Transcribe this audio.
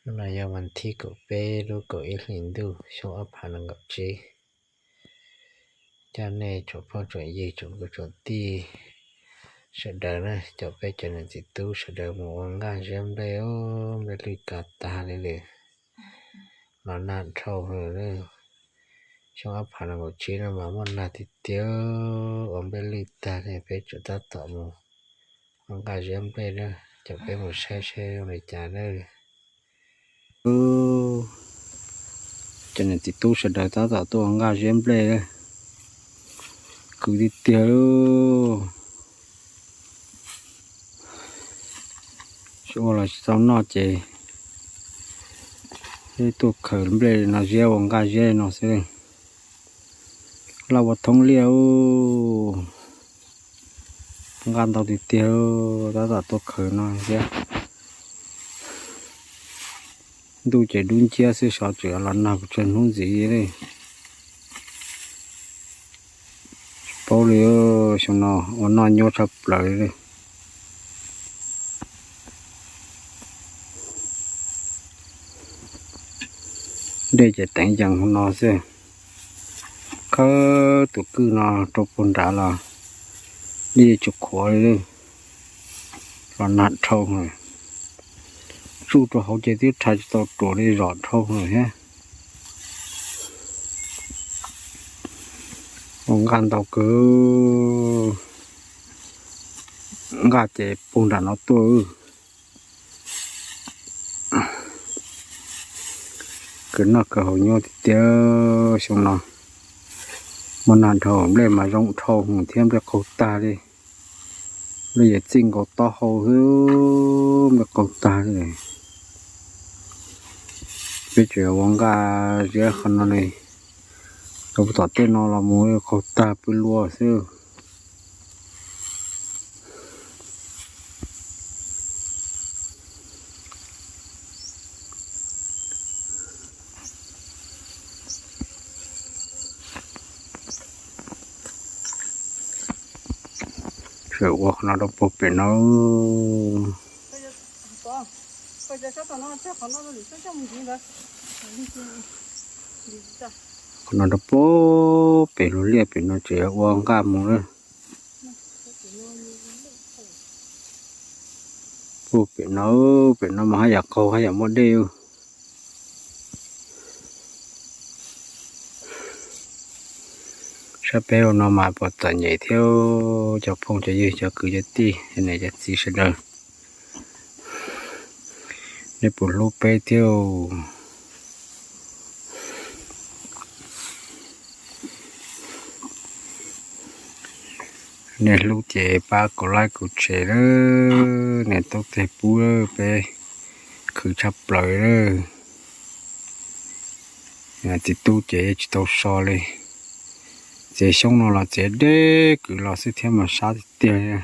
Hnub no yog vas thib kaum peb lub kaum ib hlis ntuj xyoo ob phav nees nkaum tsib. Coj nej tsoom phooj tsoom ywg tsoom kwv tsoom tij sawv daws na, caum peb cov niam txiv tub sawv daws mus ua nqaj ziab nplej, nplej lwj kav tag li lawm, los nag dhau lawm. Xyoo ob phav nees nkaum tsib no mas muaj nag tiag tiag, ua nplej lwj tag li, peb tseem tab tom mus ua nqaj ziab nplej na, caum peb mus saib saib zoo li cas na. Cov niam txiv tub sawv daws tab tom tuaj ua nqaj ziab nplej, khwv tiag tiag. Tsis ua los tsis tau noj ces tuaj khaws nplej no ziab ua nqaj ziab no xwb. Laj ua thoob liaj, nqaj ntau tiag tiag, tab tom tuaj khaws no thiab. Ntuj ces dub nciab xwb, xyov tseem los nag puas tsawg hnub ntxiv li. Tsis paub li, xyoo no ua noj nyuaj tshaj plaws li. Dej ces teev yees hauv no xwb. Khawb tus kwj no rau puag nrad los dej tsis qhuav li, los nag dhau. Tsuj rau hauv ces twb rhais tsis tau ruam li, zom dhau lawm thiab. Ua nqaj ntau kawg, nqaj ces puag nram no tuaj. Kawg noj kawg haus nyuaj tiag tiag xyoo no. Muaj nag dhau, nplej mas zoo dhau thiab, nplej qaug tag li. Nplej yuav txij nkaus taub hau xwb, nplej qaug tag li. Peb tseem ua nqaj ziab qhov no li, rau tom tej no los mus qaug tag pw luaj xwb. Tseem ua qhov no rau puag pem no. Qhov no rau puag pem luag liaj pem no tseem ua nqaj mus na. Puag pem no, pem no mas haj yam qaug haj yam muaj dej. Saib peb ua no mas puas txom nyem thiab, cov phooj cov ywg cov kwv cov tij niam cov txiv sawv daws, nej puas hlub peb thiab? Nej hlub ces pab kaum like kaum share lawm, nej tau tes pub peb khwv tshaj plaws lawm. Txiv tub ces tsis tau so li, txiav xyoob no los txiav deb kwv los xwb thiab mas sab tiag tiag.